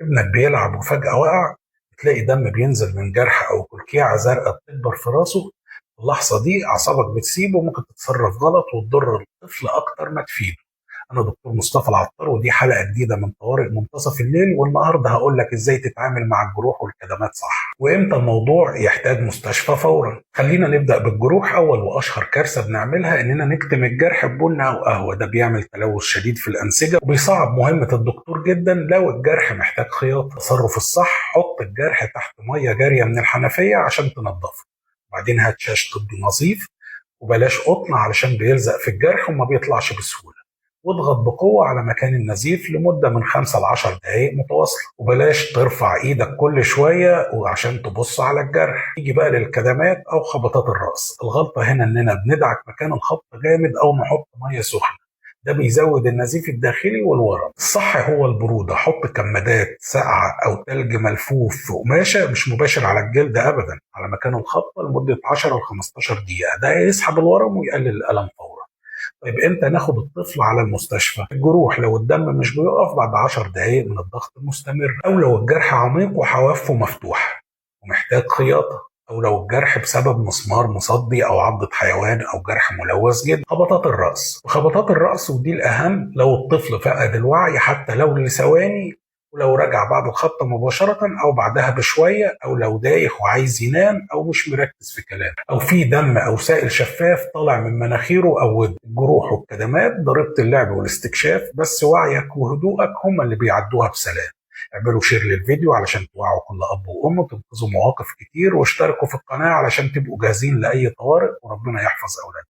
ابنك بيلعب وفجأة وقع، بتلاقي دم بينزل من جرح أو كلكيعة زرقاء بتكبر في راسه. اللحظة دي أعصابك بتسيبه وممكن تتصرف غلط وتضر الطفل أكتر ما تفيده. أنا دكتور مصطفى العطار، ودي حلقة جديدة من طوارئ منتصف الليل، والنهاردة هقول لك إزاي تتعامل مع الجروح والكدمات صح، وإمتى الموضوع يحتاج مستشفى فورا. خلينا نبدأ بالجروح. أول وأشهر كارثة بنعملها إننا نكتم الجرح ببن أو قهوة. ده بيعمل تلوث شديد في الأنسجة وبيصعب مهمة الدكتور جدا لو الجرح محتاج خياطة. التصرف الصح، حط الجرح تحت مية جارية من الحنفية عشان تنضفه، وبعدين هات شاش طبي نظيف وبلاش قطن علشان بيلزق في الجرح وما بيطلعش بسهولة، واضغط بقوة على مكان النزيف لمدة من 5 ل 10 دقايق متواصلة، وبلاش ترفع ايدك كل شوية وعشان تبص على الجرح. نيجي بقى للكدمات أو خبطات الرأس. الغلطة هنا إننا بندعك مكان الخبطة جامد أو نحط مية سخنة، ده بيزود النزيف الداخلي والورم. الصح هو البرودة، حط كمادات ساقعة أو تلج ملفوف في قماشة مش مباشر على الجلد أبدا على مكان الخبطة لمدة 10 ل 15 دقيقة، ده هيسحب الورم ويقلل الألم فورا. طيب امتى ناخد الطفل على المستشفى؟ الجروح لو الدم مش بيقف بعد 10 دقايق من الضغط المستمر، او لو الجرح عميق وحوافه مفتوحة ومحتاج خياطة، او لو الجرح بسبب مسمار مصدي او عضة حيوان او جرح ملوث جدا. خبطات الراس، وخبطات الراس ودي الاهم، لو الطفل فقد الوعي حتى لو لثواني، ولو رجع بعد الخبطة مباشرة أو بعدها بشوية، أو لو دايخ وعايز ينام أو مش مركز في كلامه، أو في دم أو سائل شفاف طالع من مناخيره أو ودنه. الجروح والكدمات ضريبة اللعب والاستكشاف، بس وعيك وهدوءك هما اللي بيعدوها بسلام. اعملوا share للفيديو علشان توعوا كل أب وأم وتنقذوا مواقف كتير، واشتركوا في القناة علشان تبقوا جاهزين لأي طوارئ، وربنا يحفظ أولادكم.